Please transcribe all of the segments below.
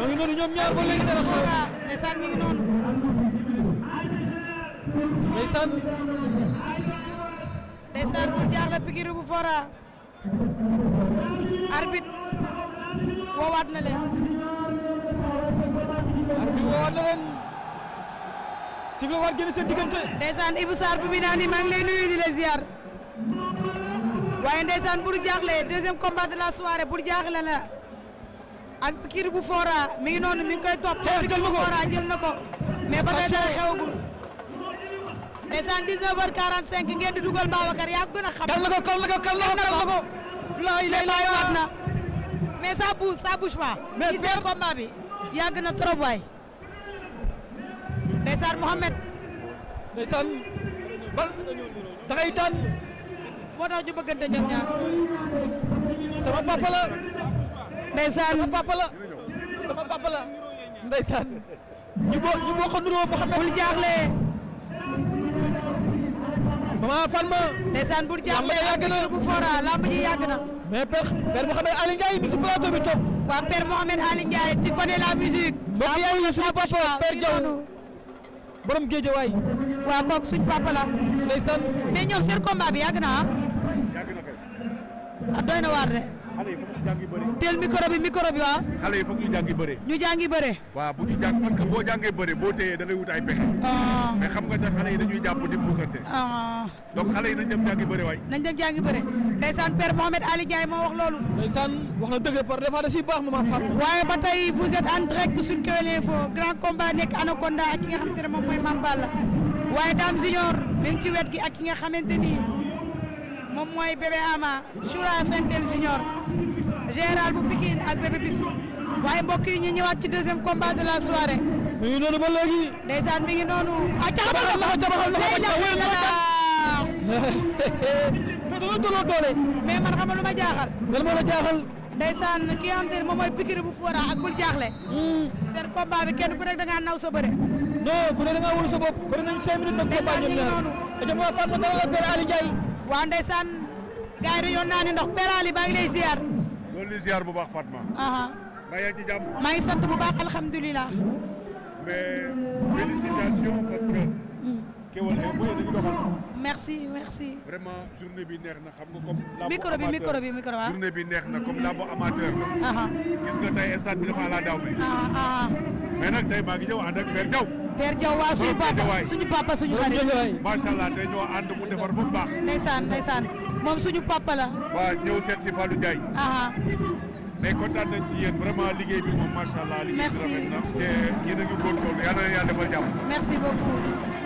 ñoo ngi noonu ñoom ñaar ba léegi dara xew. ndeysaan ñu ngi noonu. ndeysaan. ndeysaan bu jaaxle Pikine bu Fora. arbitre woowaat na leen. arbitre woowaat na leen. sifflé waat génn seen diggante. ndeysaan Ibou Sarr bu bi naan ni maa ngi lay nuyu di la ziar. waaye ndeysaan bur jaaxle deuxième combat de la soirée bur jaaxle na ak Pikine bu Fora mi ngi noonu mi ngi koy topp. jël na ko Fora jël na ko. mais ba tey dara xewagul. ndeysaan 19h45 ngeen di dugal Babacar yaa ko gën a xam. kal na ko kal na ko kal na ko kal na ko. laay lay laay waat na. mais ça bouge pas. mais seen combat bi yàgg na trop waay. ndeysaan Mohamed. ndeysaan bal da ngay daan. moo tax ñu bëggante ñoom ñaar. sama papa la. ndeysaan sama papa la. sama papa la. ndeysaan. ñu bokk nuroo Mohamed. bul jaaxle. Mama Fatma. ndeysaan bul jaaxle yàgg na bu Fora lamb ji yàgg na. mais père Mohamed Ali Ndiaye mi ngi si plateau bi toog. waa père Mohamed Ali Ndiaye tu connais la musique. mbokk yaay suñu papa père Diaw borom Géejawaay. waa kooku suñu papa la. ndeysaan. mais ñoom seen combat bi yàgg na ah. yàgg na kay. ah doy na waar de. xale yi foog ñu jàngi bëre. teel micro bi waa. xale yi foog ñu jàngi bëre. ñu jàngi bëre. waaw bu ñu jàng parce que boo jàngee bëre boo téyee da ngay wut ay pexe. mais xam nga xale yi dañuy jàpp di puusante. donc xale yi nañ dem jàngi bëre waay. nañ dem jàngi bëre. ndeysaan père Mohamed Ali Ndiaye moo wax loolu. ndeysaan wax na dëgg par des fois da siy baax Mama Fatma. waaye ba tey vous êtes en direct sur Kewel Info grand combat nekk Anaconda ak ki nga xamante ne moom mooy Mame Balla waaye Dame Junior mi ngi ci wet gi ak ki nga xamante ni moom mooy bébé Ama Choura Sentel Junior général bu Pikine ak bébé Bismi waaye mbokk yi ñu ñëwaat ci deuxième combat de la soirée. mi ngi noonu ba léegi. ndeysaan mi ngi noonu. ah caxabal na mais dama dooloo doole. mais man xam nga lu ma jaaxal. lan moo la jaaxal. ndeysaan ki nga xamante ne moom mooy Pikine bu Fora ak bul jaaxle. seen combat bi kenn ku nekk da ngaa naw sa bëre. non ku ne da ngaa wóolu sa bopp. bëri nañ 5 minutes. ndeysaan ñu ngi noonu. aja Mama Fatma dara la Père Ali Ndiaye. waaw ndeysaan gars yi yoon naa ni ndox Père Ali baa ngi lay ziar. loolu li ziar bu baax Fatma. maa ngi ci jàmm. maa ngi sant bu baax alhamdulilah. mais félicitations parce que. Kewel Info yéen a ngi doxal. merci merci. vraiment journée bi neex na xam nga comme. micro bi waaw. journée bi neex na comme lambu amateur la. gis nga tey stade bi dafa ala daaw bi. mais nag tey maa ngi ñëw ànd ak Père Diaw. Père Diaw waa suñu papa suñu xarit. macha allah tey ñoo ànd mu defar ba mu baax. ndeysaan moom suñu papa la. waa ñëw seet si Fallou Ndiaye. mais kontaan nañ ci yéen vraiment liggéey bi moom macha allah. liggéey bi rafet na te yéen a ngi góorgóorlu yal na leen yàlla defal jàmm. merci beaucoup.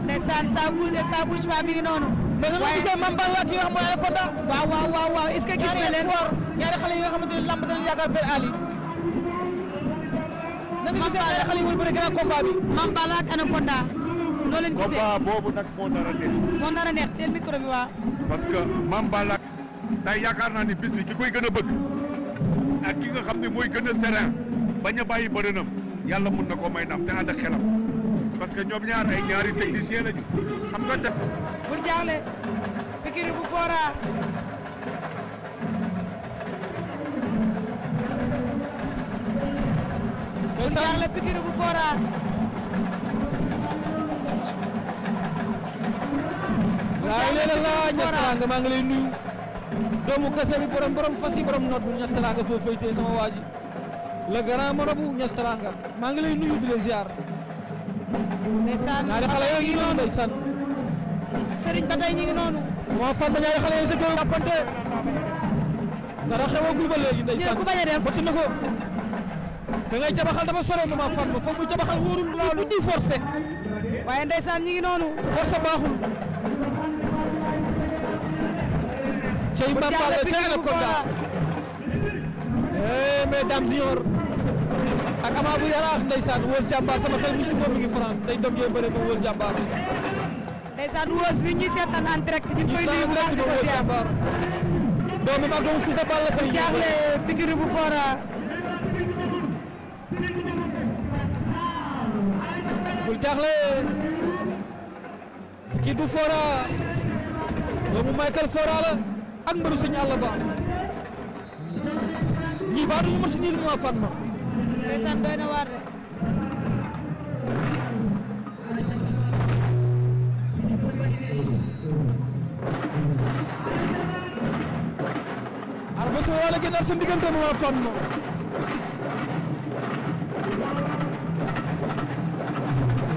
ndeysaan ça bouge pas mi ngi noonu. mais nan la gisee Mame Balla ki nga xam mooy Anaconda. waaw est-ce que gis nga leen ñaari xale yi nga xamante ne lamb dañu yaakaar Père Ali. nan la gisee ñaari xale yi wala bëre grand combat bi. Mame Balla ak Anaconda. noo leen gisee combat boobu nag moo nar a neex. moo nar a neex teel micro bi waa. parce que Mame Balla tey yaakaar naa ni bis bi ki koy gën a bëgg ak ki nga xam ne mooy gën a serein bañ a bàyyi bërinam yàlla mun na koo may ndam te ànd ak xelam parce que ñoom ñaar ay ñaari technicien lañu xam nga te. bul jaaxle Pikine bu Fora. bul jaaxle Pikine bu Fora. waaw léeg-léeg la Niass Teranga maa ngi lay nuyu. doomu kase bi borom fas yi borom noot bu Niass Teranga foofu faytee sama waa ji le grand marabout Niass Teranga maa ngi lay nuyu di la ziar. ndeysaan ñaari xale yooyu ngi noonu ndeysaan. Serigne ba tey ñu ngi noonu. Mama Fatma ñaari xale yooyu sa gën a jàppante. dara xewagul ba léegi ndeysaan. ku bañ a dem bëtt na ko. da ngay cabaxal dafa sore Mama Fatma foog muy cabaxal wóorul loolu di forcé. waaye ndeysaan ñu ngi noonu. force baaxul. cey Mame Balla cey Anaconda. mais Dame Junior ak Ama bu Yaraax ndeysaan Wës Jàmbaar sama xel mi si moom mi ngi France day doom yee bëre ba Wës Jàmbaar. ndeysaan Wës bi ñuy seetaan en direct ñu koy nuyu bu baax di ko ziar. doomu mag doomu Fils de Balla Gaye jaaxle Pikine bu Fora. bul jaaxle Pikine bu Fora doomu Michael Fora la ak mbaru sëñ Alla Ba ñii baa duñu mos ñii Mama Fatma ndeysaan doy na waar de. arbitre bi wala génnaat seen diggante Mama Fatma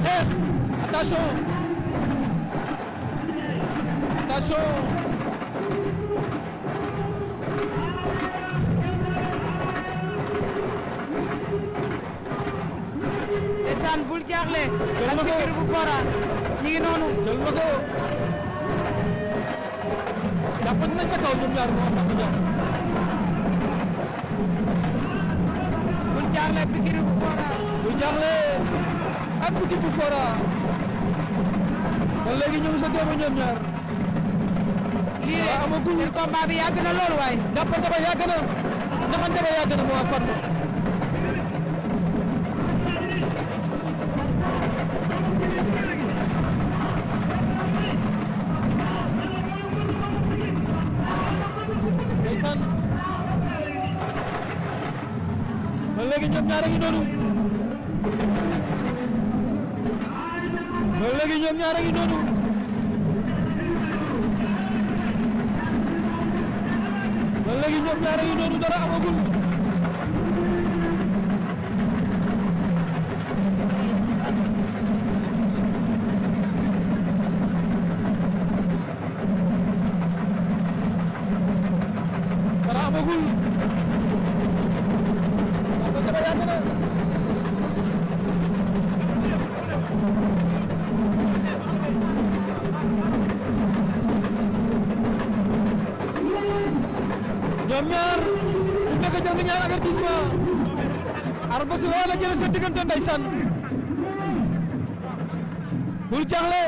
xeex attention ndeysaan bul jaaxle ak Pikine bu Fora ñi ngi noonu jël na ko jàpp nañ sa kaw ñoom ñaar Mama Fatma Dia bul jaaxle Pikine bu Fora bul jaaxle ak Pikine bu Fora ba léegi ñu ngi sa démb ñoom ñaar lii de amagul seen combat bi yàgg na lool waay jàppante ba yàgg na naxante ba yàgg na Mama Fatma ndeysaan ba léegi ñoom ñaar a ngi noonu ba léegi ñoom ñaar a ngi noonu ba léegi ñoom ñaar a ngi noonu dara amagul dara amagul jàppante ba yàgg na ñoom ñaar ku nekk jël nga ñaar avertissement arbitre bi wala jël seen diggante ndeysaan bul jaaxle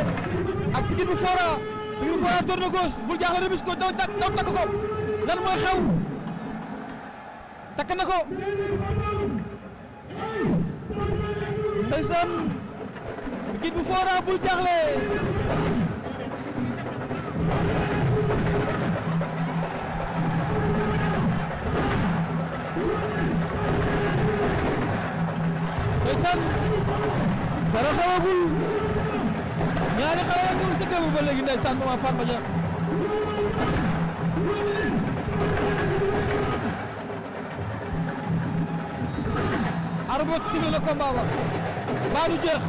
ak Pikine bu Fora door na gauche bul jaaxle remis ko daw takk ko lan mooy xew takk na ko ndeysaan Pikine bu Fora bul jaaxle ndeysaan dara xewagul ñaari xale yagul sa démb ba léegi ndeysaan Mama Fatma Dia arbitre sifflé le combat ba du jeex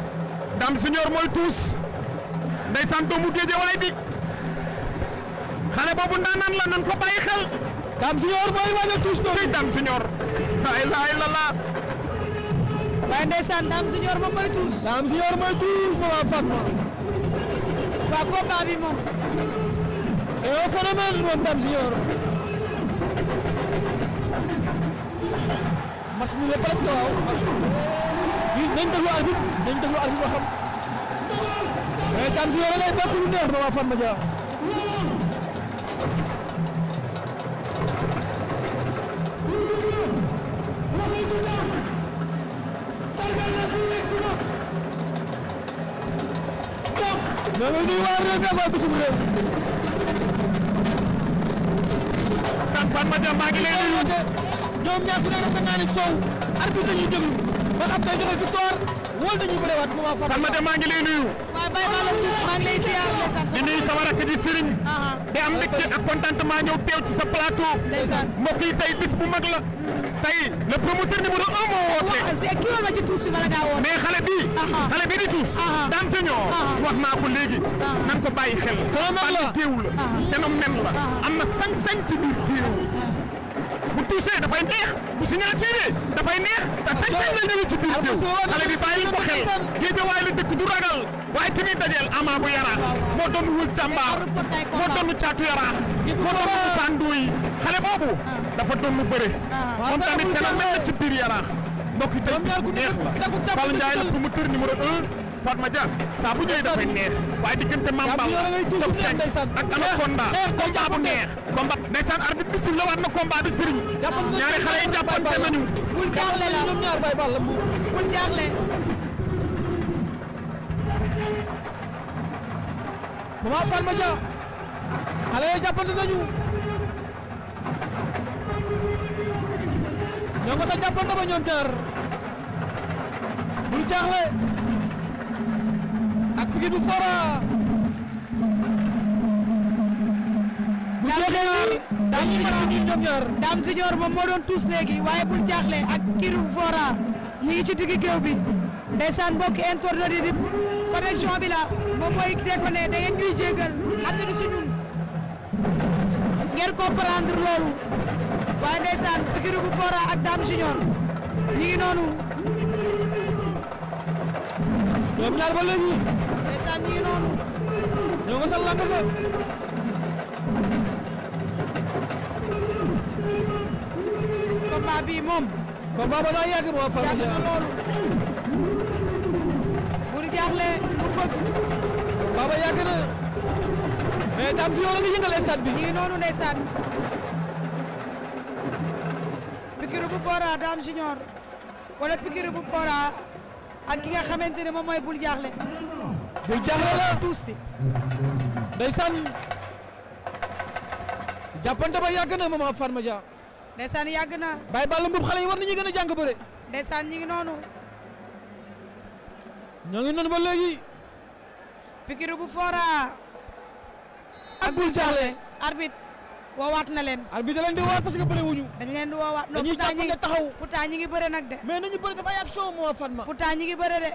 Dame Junior mooy tuus ndeysaan doomu Géejawaay bi xale boobu ndaanaan la nan ko bàyyi xel Dame Junior mooy waaj a tuus noonu tey Dame Junior la ilaha illallah waaye ndeysaan Dame Junior moom mooy tuus Dame Junior mooy tuus Mama Fatma waa combat bi moom c'est un phénomène moom Dame Junior match bi la presque waaw nañ déglu arbitre ba xam mais Dame Junior lay def lu neex Mama Fatma Dia ñoo ngi nuyu waa réew mi ak waa bitim réew. Dame Fatma Dia maa ngi lay nuyu. ñoom ñaar ku ne def naa ne Sow arbitre dañuy déglu ba xam day joxe victoire wala dañuy bëriwaat Mama Fatma Dia maa ngi lay nuyu. waaw Baye Balla Diouf maa ngi lay ziar di nuyu sama rakk ji Serigne. di am mbégte ak contentement ñëw teew ci sa plateau. ndeysaan mbokk yi tey bis bu mag la. tey le promoteur numéro 1 moo woote. kii woon ma ci tuus bi bala ngaa woote. mais xale bi di tuus. Dame Junior wax naa ko léegi. nan ko bàyyi xel. phénomène la géew la. phénomène la. am na sañ-sañ ci biir géew. bu touché dafay neex bu signature dafay neex te sañ-sañ la ñëwee ci biir géew. xale bi bàyyi ko xel. Géejawaay la dëkk du ragal. waaye ki muy dajeel Ama bu Yaraax. moo doon wës jàmbaar. moo doon caatu Yaraax. moo doon Moussa Ndoye. xale boobu. dafa doon mu bëre. moom tamit phénomène la ci biir Yaraax. mbokk yi tey bu neex la. Fall Ndiaye la promoteur numéro 1. Fatma Dia saa bu ñëwee dafay neex waaye diggante Mame Balla top 5 ak Anaconda combat bu neex. combat ndeysaan arbitre bi sifflé waat na combat bi Serigne. ñaari xale yi jàppante nañu. bul jaaxle la ñoom ñaar Baye Balla bul jaaxle. Mama Fatma Dia xale yi jàppante nañu. ñoo nga sa jàppante ba ñoom ñaar bul jaaxle ak Pikine bu Fora Dame Junior moom moo doon tuus léegi waaye bul jaaxle ak Pikine bu Fora ñu ngi ci digg géew bi ndeysaan mbokk internet yi connexion bi la moom mooy déconné da ngeen ñuy jégal xam ne du si ñun ngeen comprendre loolu waaye ndeysaan Pikine bu Fora ak Dame Junior ñu ngi noonu ñoom ñaar ba léegi ndeysaan ñu ngi noonu ñoo nga sa lànk ga combat bi moom combat ba daa yàgg moo Farma yàgg na loolu bul jaaxle lu bëgg combat ba yàgg na mais Dame Junior la nga yëngal stade bi ñu ngi noonu ndeysaan Pikine bu Fora Dame Junior wala Pikine bu Fora ak ki nga xamante ne moom mooy bul jaaxle bul jaaxle la tuus di ndeysaan jàppante ba yàgg na Mama Farma Dia ndeysaan yàgg na Baye Balla Mbuub xale yi war nañu gën a jàng bëre ndeysaan ñi ngi noonu ñoo ngi noonu ba léegi Pikine bu Fora ak bul jaaxle arbitre woowaat na leen arbitre da leen di woowaat parce que bëre wuñu dañ leen di woowaat non dañuy jàppante taxaw pourtant ñi ngi bëre nag de mais nañu bëre dafa ay action Mama Farma pourtant ñi ngi bëre de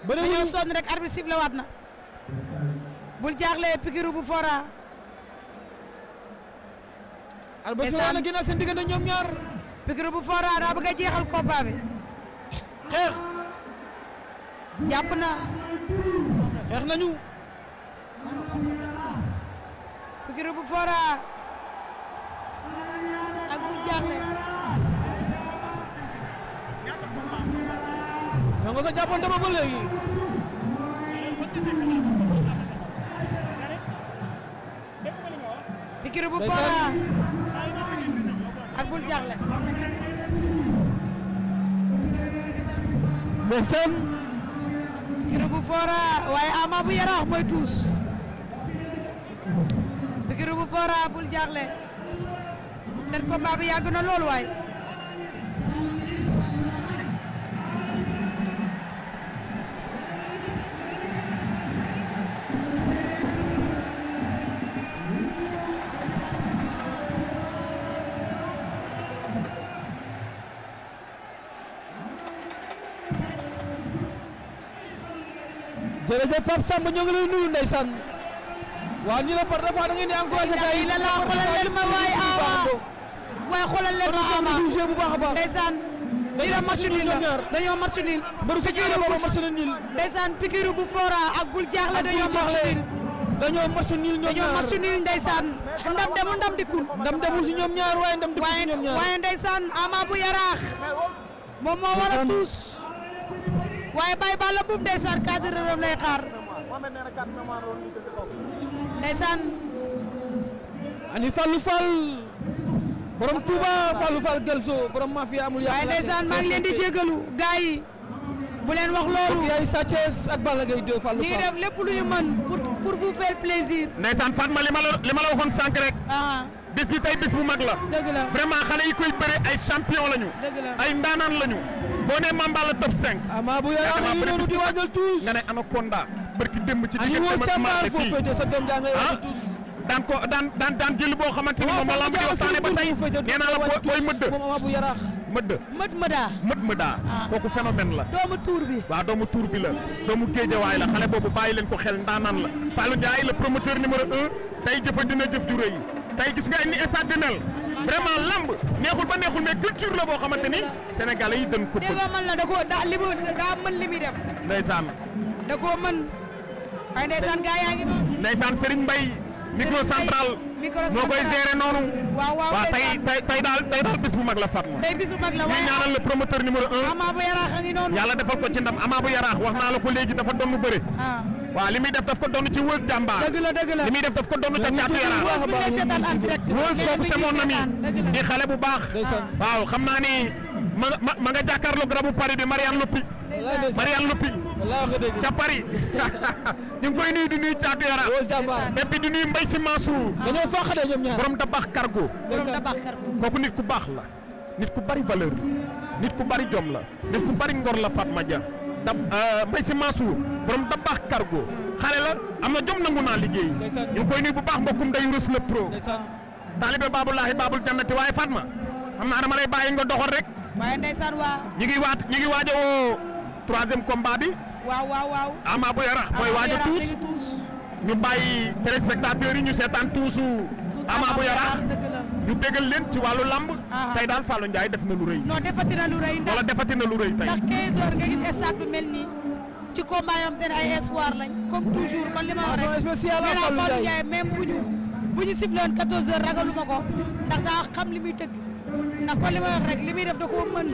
bëre dañoo wuñu sonn rek arbitre sifflé waat na bul jaaxle Pikine bu Fora arbitre sifflé na génn seen diggante ñoom ñaar Pikine bu Fora daa bëgg a jeexal combat bi xeex jàpp na xeex nañu Pikine bu Fora ak bul jaaxle ñoo nga sa jàppante ba léegi Pikine bu Fora ak bul jaaxle ndeysaan Pikine bu Fora waaye Ama bu Yaraax mooy tuus Pikine bu Fora bul jaaxle seen combat bi yàgg na lool waay jërëjëf Pape Samba ñoo ngi lay nuyu ndeysaan waaw ñu la par dafa da ngeen di encouragé gars yi la xoolal leen ma waay Ama waaye xoolal leen ma Ama bu baax a baax ndeysaan lii la match nul la dañoo match nul mbaru Pikine boobu match nul ndeysaan Pikine bu Fora ak bul jaaxle dañoo match nul dañoo match nul ñoom dañoo match nul ndeysaan ndam demul ndam dikkul ndam demul si ñoom ñaar waaye ndam dikkul si ñoom ñaar waaye ndeysaan Ama bu Yaraax moom moo war a tuus waaye Baye Balla Mbuub ndeysaan cadre rëm lay xaar ndeysaan ani Fallou Fall borom Touba Fallou Fall Gelso borom mafia amul waaye ndeysaan maa ngi leen di jégalu gars yi bu leen wax loolu yaay Sa Thiès ak Balla Gaye 2 Fallou Fall ñi def lépp lu ñu mën pour vous faire plaisir ndeysaan Fatma li ma la waxoon sànq rek bis bi tey bis bu mag la dëgg la vraiment xale yi koy bëre ay champion lañu dëgg la ay ndaanaan lañu boo nee Mame Balla top 5 Ama bu Yaraax ngi noonu di waajal tuus nga ne Anaconda barki démb ci ani woo diggante Samba fii foofu sa doom jaa ngay waajal tuus daan ko daan jël boo xamante ni moom la lamb di waxtaane ba tey nee naa la booy mëdd moom Ama bu Yaraax mëda kooku phénomène la doomu tuur bi waaw doomu tuur bi la doomu géejawaay la xale boobu bàyyi leen ko xel ndaanaan la Fallou Ndiaye le promoteur numéro 1 tey jëfa dina jëf ju rëy tey gis nga ni stade bi mel vraiment lamb neexul ba neexul mais culture la boo xamante ni sénégalais yi dañ ko bëgg déggoo man la da koo daa mën li muy def ndeysaan da koo mën ay ndeysaan gaa yaa ngi noonu ndeysaan Serigne Mbaye micro central moo koy gérer noonu waaw tey daal bis bu mag la Fatma tey bis bu mag la ñuy ñaanal le promoteur numéro 1 Ama bu Yaraax a ngi noonu yàlla defal ko ci ndam Ama bu Yaraax wax naa la ko léegi dafa doon bëre waaw li muy def daf ko doon ci wës jàmbaar dëgg la li muy def daf ko doon ca caatu Yaraax wës kooku c'est mon ami di xale bu baax waaw xam naa ni ma nga jàkkaarloo garabu Paris bi Marianne Loppi ca Paris ñu ngi koy nuyu di nuyu caatu Yaraax et puis di nuyu Mbaye Sy Mansour dañoo fàq de ñoom ñaar borom da baax cargo kooku nit ku baax la nit ku bari valeur la nit ku bari jom la nit ku bari ngor la Fatma Dia Mbaye Sy Mansour borom da baax cargo xale la am na jom nangu naa liggéey ñu ngi koy nuyu bu baax mbokkum day rus le pro taalibe Babulahi Babul Jannati waaye Fatma xam naa dama lay bàyyi nga doxal rek waaye ndeysaan waa ñi ngi waaj a woo 3e combat bi waaw Ama bu Yarax mooy waaj a tuus ñu bàyyi téléspectateurs yi ñu seetaan tuusu Ama bu Yarax ñu bégal leen ci wàllu lamb tey daal Fallou Ndiaye def na lu rëy non defati na lu rëy wala defati na lu rëy tey ndax 15 heures nga gis stade bi mel nii ci combat yam te ne ay espoir lañ comme toujours kon li ma wax rek nee naa Fallou Ndiaye même bu ñu sifflé woon 14 heures ragaluma ko ndax daa xam li muy tëgg ndax kon li ma wax rek li muy def da koo mën